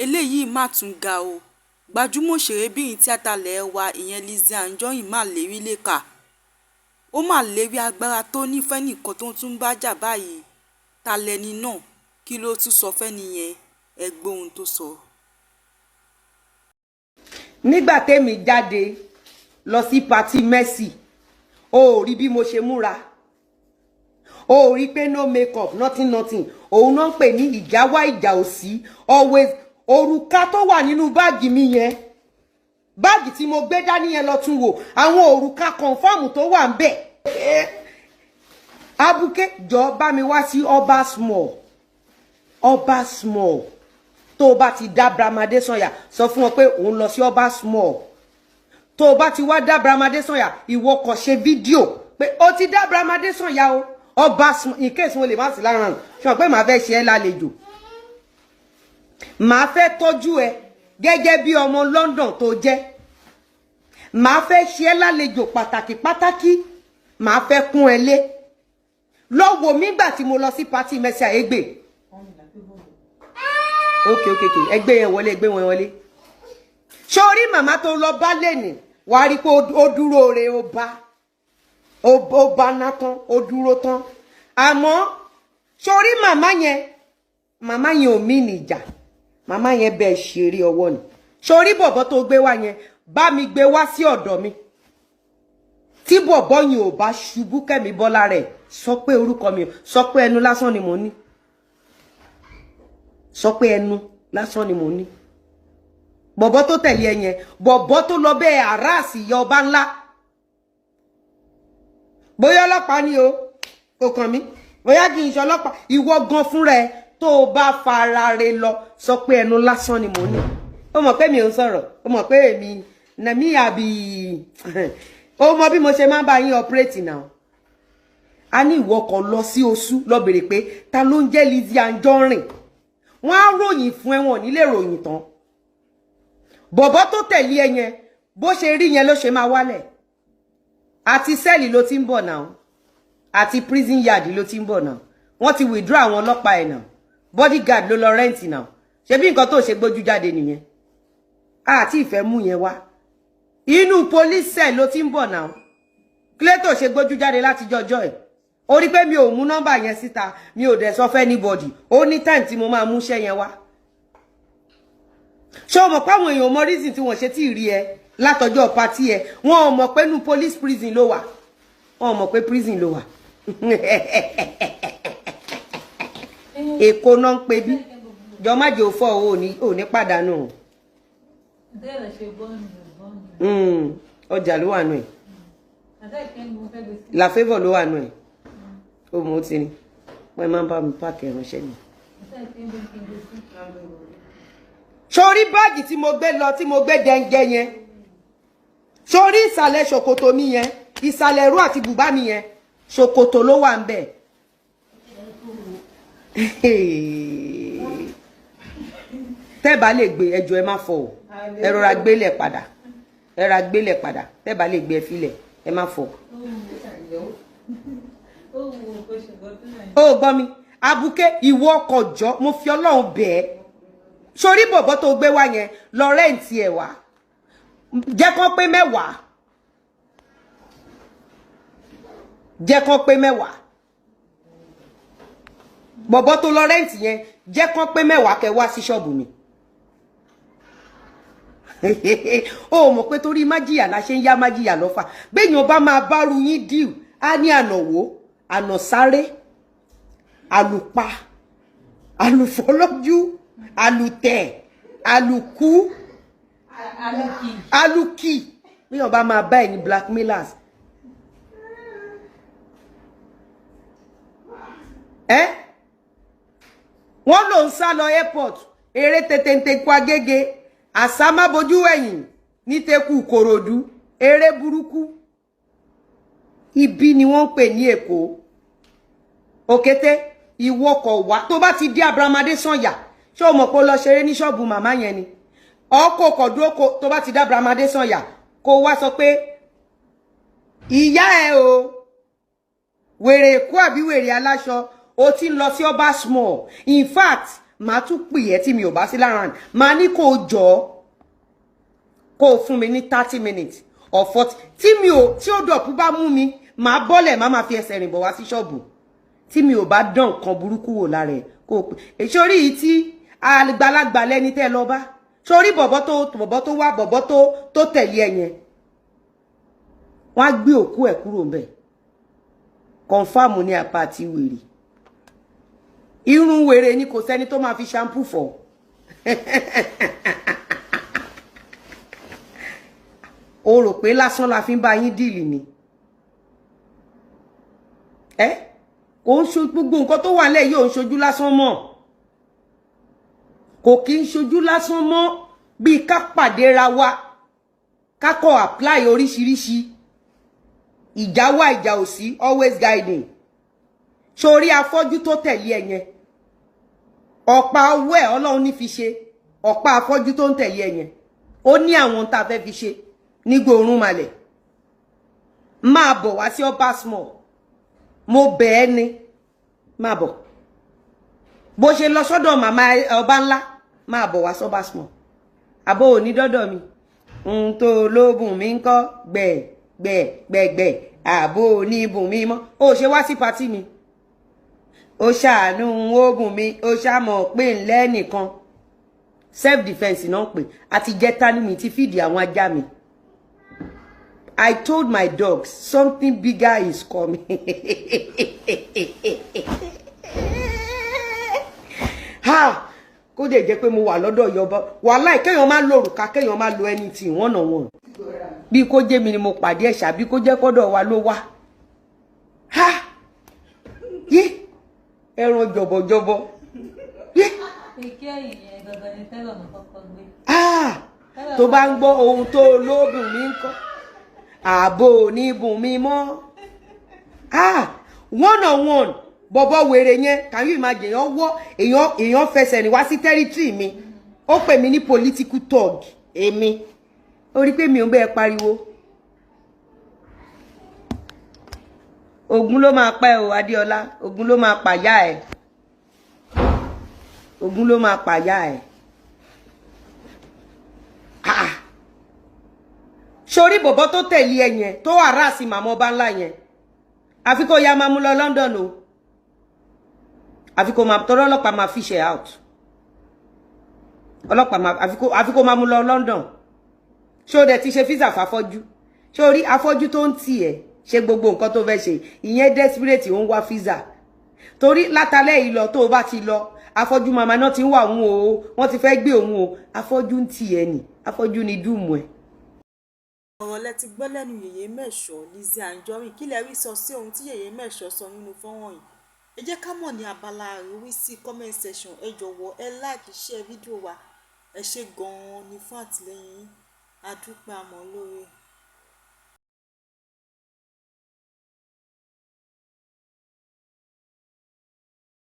Eléyìí mà tún ga ọ́, gbajúmọ̀ òṣèrébìnrin tíátà ilé wa ìyẹn Lizzy Anjorin mà lérí lékà. Ó mà lérí agbára tó ní fẹ́nìkan tó tún ń bá jà báyìí. Ta lẹni náà? Kí ló tún sọ fẹ́ni yẹn? Ẹ gbọ́ ohun tó sọ. Nígbà tẹ́mi jáde lọ sí party Mercy, o ò rí bí mo ṣe múra, o ò rí pé no makeup, nothing nothing. Òun náà ń pè ní ìjà wá ìjà òsì. Always òrùka tó wà nínú báàgì mi yẹn, báàgì tí mo gbé dání yẹn, lọ tún wò àwọn òrùka confam tó wà ń bẹ̀. Abuké, jọ bá mi wá sí Ọba Small, Ọba Small. Tó o bá ti dá Bramade Sanya, sọ fún wọn pé òun lọ sí Ọba Small. Tó o bá ti wá dá Bramade Sanya, ìwọ kàn ṣe fídíò pé o ti dá Bramade Sanya o, Ọba Small, in case wọn lè má sí lára rùn. Ṣe pé màá fẹ́ ṣe é lálejò, màá fẹ́ tọ́jú ẹ gẹ́gẹ́ bí ọmọ London tó jẹ́, màá fẹ́ ṣe é lálejò pàtàkì pàtàkì, màá fẹ́ kún ẹ lé. Lọ wò mí gbà tí mo lọ sí party Mercy Aigbe. Ok, ẹgbẹ́ yẹn wọlé, ẹgbẹ́ wọn wọlé. Sórí màmá tó lọ bá lẹ́nì, wàá rí pé ó dúró re, ó bá ná tán, ó dúró tán. Àmọ́ sórí màmá yẹn, màmá yẹn ò mí nìjà, màmá yẹn bẹ́ẹ̀ ṣeré ọwọ́ ni. Sórí bọ̀bọ̀ tó gbé wá yẹn, bá mi gbé wá sí ọ̀dọ̀ mi. Tí bọ̀bọ̀ yẹn ò bá ṣubú kẹ́mi bọ́lá rẹ̀, sọ pé orúkọ mi, sọ pé ẹnu lásán ni mo ní, sọ pé ẹnu lásán ni mo ní. Bọ̀bọ̀ tó tẹ̀lé ẹ yẹn, bọ̀bọ̀ tó lọ bẹ́ẹ̀ àráàsì ìyá ọba ńlá, bóyá ọlọ́pàá ni o, kò kàn mí, bóyá kì í ṣe ọlọ́pàá, ìwọ gan fúnra ẹ tó o bá fara re lọ, sọ pé ẹnu lásán ni mo ní. Ó mọ̀ pé mi ò ń sọ̀rọ̀, ó mọ̀ pé èmi nàmí àbí, ó mọ̀ bí mo ṣe máa ń bá yín operate now. A ní ìwọ kan lọ sí oṣù, lọ bèrè pé ta ló ń jẹ́ Lizzy Anjorin. Wọ́n á ròyìn fún ẹ̀wọ̀n nílé ròyìn tán. Bọ̀bọ̀ tó tẹ̀lé ẹ yẹn, bó ṣe rí yẹn ló ṣe máa wálẹ̀. Àti cell ló ti ń bọ̀ náà, àti prison yard ló ti ń bọ̀ náà. Wọ́n ti withdraw àwọn ọlọ́pàá ẹ̀ náà, bodyguard ló lọ rent náà. Ṣe bí nǹkan tó ṣe gbójú jáde nìyẹn? Àti ìfẹ́ mú yẹn wá. Inú police cell ló ti ń bọ̀ náà. Kílẹ̀ tó ṣe gbójú jáde láti jọjọ́ ẹ̀, ó rí pé mi ò mú nọ́mbà yẹn síta, mi ò dẹ̀ sọ fẹ́ anybody. Ó ní time tí mo máa mú iṣẹ́ yẹn wá. Ṣé o mọ̀ pé àwọn èèyàn mọ reason tí wọ́n ṣe tí ì rí ẹ látọjọ́ party ẹ? Wọn ò mọ̀ pé nu police prison ló wà, wọn ò mọ̀ pé prison ló wà. Èkó náà ń pe bí jọ má jẹ́ òfò, ò ní pàdánù. Ọjà ló wà nù ẹ, La Favour ló wà nù ẹ. Ó mọ̀ ó ti ní wọ́n máa ń bá mi páàkì ìránṣẹ́ mi. Sórí báàgì tí mo gbé lọ, tí mo gbé dẹ́ngẹ́ yẹn, sórí ìsàlẹ̀ ṣòkòtò mi yẹn, ìsàlẹ̀ ẹ̀rú àti bùbá mi yẹn, ṣòkòtò ló wà ń bẹ̀. Tẹ́ bá lè gbé ẹjọ́, ẹ má fọ o, ẹ rọra gbélẹ̀ padà, ẹ rọra gbélẹ̀ padà. Tẹ́ bá lè gbé, ẹ filẹ̀, ẹ má fọ. Ó gbọ́ mi, abuké, ìwọ ọkọ̀ jọ, mo fi Ọlọ́run bẹ̀ ẹ́. Sórí bọ̀bọ̀ tó gbé wá yẹn, lọ rẹ́ǹtì ẹ̀ wá, jẹ́ kán pé 10, jẹ́ kán pé 10. Bọ̀bọ̀ tó lọ rẹ́ǹtì yẹn, jẹ́ kán pé 10 kẹ́ wá sí ṣọ́ọ̀bù mi. Ó mọ̀ pé torí májìyà la ṣe ń yá májìyà lọ́fà. Béèyàn bá máa bárú yín díù, á ní ànàwó, ànàsáré, àlùpà, àlùfọ́lọ́jú, àlùtẹ̀, àlùkú, àlùkì. Béèyàn bá máa bá ẹ̀yin blackmailers. Ẹ́ wọ́n ló ń sá lọ airport, eré tètè kó agége, àsámábojú ẹ̀yìn ní tẹ́kù Kòròdú, eré burúkú. Ibi ni wọ́n ń pè ní Èkó. Òkété, ìwọ kọ̀ wá tó bá ti dé Abraham Adesanya. Ṣé o mọ̀ pé ó lọ ṣeré ní ṣọ́ọ̀bù màmá yẹn ni? Ọkọ̀ kọ̀dúró tó bá ti dé Abraham Adesanya, kó wá sọ pé ìyá ẹ o, wèrè Èkó àbí wèrè aláṣọ, o ti ń lọ sí Ọba Small. In fact, Màá tún pè ẹ́ tí mi ò bá sí lára, màá ní kó o jọ kó o fún mi ní 30 minutes or 40. Tí mi ò tí ó dọ̀pù bá mú mi, màá bọ́lẹ̀, má máa fi ẹsẹ̀ rìn bọ̀ wá sí ṣọ́ọ̀bù. Tí mi ò bá dán nǹkan burúkú wò lára ẹ̀, kó o pè é sórí yìí tí àgbàlagbà lẹni tẹ́ lọ bá sórí bọ̀bọ̀ tó wá, bọ̀bọ̀ tó tẹ̀lé ẹ yẹn, wọ́n á gbé òkú ẹ̀ kúrò ńbẹ̀. Confam ní apá àti wèrè, irun wèrè ni, kò sẹ́ni tó máa fi shampoo fọ̀. O rò pé lásán la fi ń bá yín deal ni. Ẹ kò ń ṣe gbogbo nǹkan tó wà nílẹ̀ yìí ò ń ṣojú lásán mọ́, kò kí ń ṣojú lásán mọ́. Bíi ká pàdé ra wa, ká kọ́ apply oríṣiríṣi ìjà wà, ìjà ò sí, always guiding. Sórí afọ́jú tó tẹ̀lé ẹ yẹn, ọ̀pá ọwọ́ ẹ̀ Ọlọ́run ní fi ṣe. Ọ̀pá afọ́jú tó ń tẹ̀lé ẹ yẹn, ó ní àwọn tá a fẹ́ fi ṣe nígbà òórùn malẹ̀. Máa bọ̀ wá sí Ọba Small, mo bẹ̀ ẹ́ ni, máa bọ̀. Bó ṣe lọ sọ́dọ̀ màmá ọba ńlá, máa bọ̀ wá sọ́ba Small. Àbó òní dọ́dọ̀ mi n tó lóògùn mi ń kọ́ gbẹ̀ gbẹ̀ gbẹ̀gbẹ̀. Àbó oníbùn mi mọ́, ó ṣe wá sí party mi, ó ṣàánú oògùn mi, ó ṣàmọ̀ pé ńlẹ́ nìkan. Self defence náà pè àti jẹta ni mi ti fìdí àwọn ajá mi. I told my dogs something bigger is coming. Ha, kó dẹ̀ jẹ́ pé mo wà lọ́dọ̀ yọbọ wàhálà, kéèyàn má lo òrùka, kéèyàn má lo anything one on one, bí kó jẹ́ mi ni mo pàdé ẹ̀ṣà, bí kó jẹ́ kọ́dọ̀ wa ló wá. Ha, yé, ẹran jọ̀bọ̀jọ̀bọ̀ yé. Ike ìyẹn gangan ni tẹ́lọ̀ mọ́ kọ́kọ́ gbé. Ah, tó bá ń gbọ́ ohun tó lóògùn mi ń kọ́, ààbò oníbùn mi mọ́. Ah, one on one, bọ̀bọ̀ wèrè yẹn, can you imagine? Èèyàn wọ́ èèyàn, èèyàn fẹsẹ̀ rìn wá sí territory mi, ó pè mí ní political thug. Èmi ó rí pé mi ò ń bẹ́ẹ̀ pariwo. Ogun ló máa pẹ́ o, Adéọlá. Ogun ló máa pàyà ẹ̀, ogun ló máa pàyà ẹ̀. Ah, sórí bọ̀bọ̀ tó tẹ̀lé ẹ yẹn, tó àràsì màmá ọba ńlá yẹn, àfi kó ya máa mú lọ London o, àfi kó máa tọrọ ọlọ́pàá máa fish ẹ out. Ọlọ́pàá máa àfi kó máa mú lọ London. Ṣé o dẹ̀ ti ṣe visa fàfọ́jú? Ṣé o rí afọ́jú tó ń tì ẹ́ ṣe gbogbo nǹkan tó fẹ́ ṣe ìyẹn? Desperate, ó ń wá visa torí látàlẹ́ yìí lọ, tó o bá ti lọ, afọ́jú màmá náà ti ń wà òun o, wọ́n ti fẹ́ gbé òun o. Afọ́jú ń tì ẹ́ nì, afọ́jú ni dùùmù ẹ̀. Ọ̀rọ̀ lẹ ti gbọ́ lẹ́nu Yèyé Mẹ̀ṣọ́ Lizzy Anjorin. Kí lẹ rí sọ sí ohun tí Yèyé Mẹ̀ṣọ́ sọ nínú fọ́nrán yìí? Ẹ jẹ́ ká mọ̀ ní abala àríwísí comment section. Ẹ jọ̀wọ́, ẹ like, share fídíò wa. Ẹ ṣé gan-an ni fún àtìlẹ́yìn yín. A dúpẹ́, àmọ́ lóore.